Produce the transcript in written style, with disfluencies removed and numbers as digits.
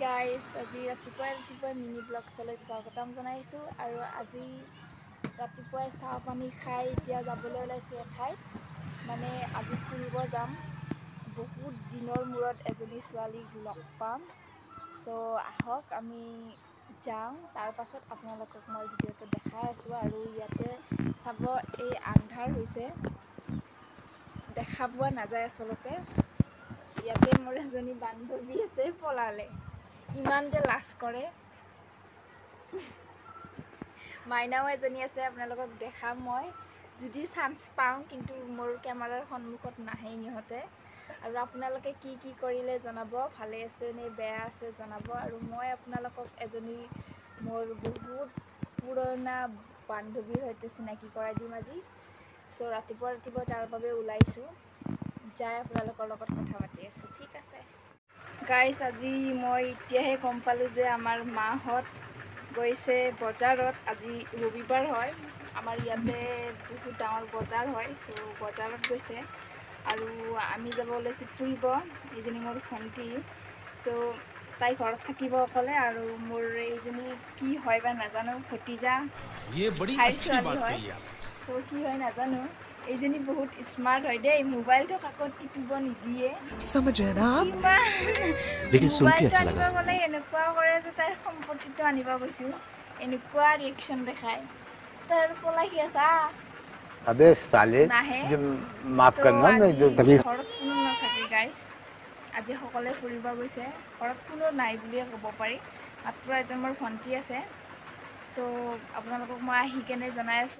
Guys, আজি ৰাতিপুৱাই ৰাতিপুৱাই মিনি ব্লগছলৈ স্বাগতম জনাইছোঁ। আৰু আজি ৰাতিপুৱাই চাহ পানী খাই এতিয়া যাবলৈ ওলাইছোঁ এঠাইত, মানে আজি ফুৰিব যাম। বহুত দিনৰ মূৰত এজনী ছোৱালীক লগ পাম। চ' আহক আমি যাওঁ, তাৰপাছত আপোনালোকক মই ভিডিঅ'টো দেখাই আছোঁ। আৰু ইয়াতে চাব, এই আন্ধাৰ হৈছে, দেখা পোৱা নাযায় আচলতে। ইয়াতে মোৰ এজনী বান্ধৱী আছে, পলালে, ইমান যে লাজ কৰে। মাইনাও এজনী আছে, আপোনালোকক দেখাম মই যদি চান্স পাওঁ, কিন্তু মোৰ কেমেৰাৰ সন্মুখত নাহে ইহঁতে। আৰু আপোনালোকে কি কি কৰিলে জনাব, ভালে আছে নে বেয়া আছে জনাব। আৰু মই আপোনালোকক এজনী মোৰ বহুত পুৰণা বান্ধৱীৰ সৈতে চিনাকি কৰাই দিম আজি। চ' ৰাতিপুৱা ৰাতিপুৱা তাৰ বাবে ওলাইছোঁ, যাই আপোনালোকৰ লগত কথা পাতি আছোঁ, ঠিক আছে গাইজ। আজি মই এতিয়াহে গম পালোঁ যে আমাৰ মাহঁত গৈছে বজাৰত। আজি ৰবিবাৰ হয়, আমাৰ ইয়াতে বহুত ডাঙৰ বজাৰ হয়, চ' বজাৰত গৈছে। আৰু আমি যাব ওলাইছোঁ ফুৰিব। এইজনী মোৰ ভণ্টি, চ' তাই ঘৰত থাকিব অকলে। আৰু মোৰ এইজনী কি হয় বা নাজানো, ভতিজা ভাইৰ ছোৱালী হয়, চ' কি হয় নাজানো। এইজনী বহুত স্মাৰ্ট হয় দেই, মোবাইলটো কাকো টিপিব নিদিয়ে। মোবাইলটো আনিব গ'লে এনেকুৱা কৰে যে তাইৰ সম্পত্তিটো আনিব গৈছোঁ, এনেকুৱা ৰিয়েকশ্যন দেখায়। তাই আৰু পলাই কি আছা। अबे साले, माफ करना, मैं जो ঘৰত কোনো নাথাকে গাইজ, আজি সকলোৱে ফুৰিব গৈছে, ঘৰত কোনো নাই বুলিয়ে ক'ব পাৰি, মাত্ৰ এজন মোৰ ভণ্টি আছে। চ' আপোনালোকক মই আহি কেনে জনাই আছোঁ।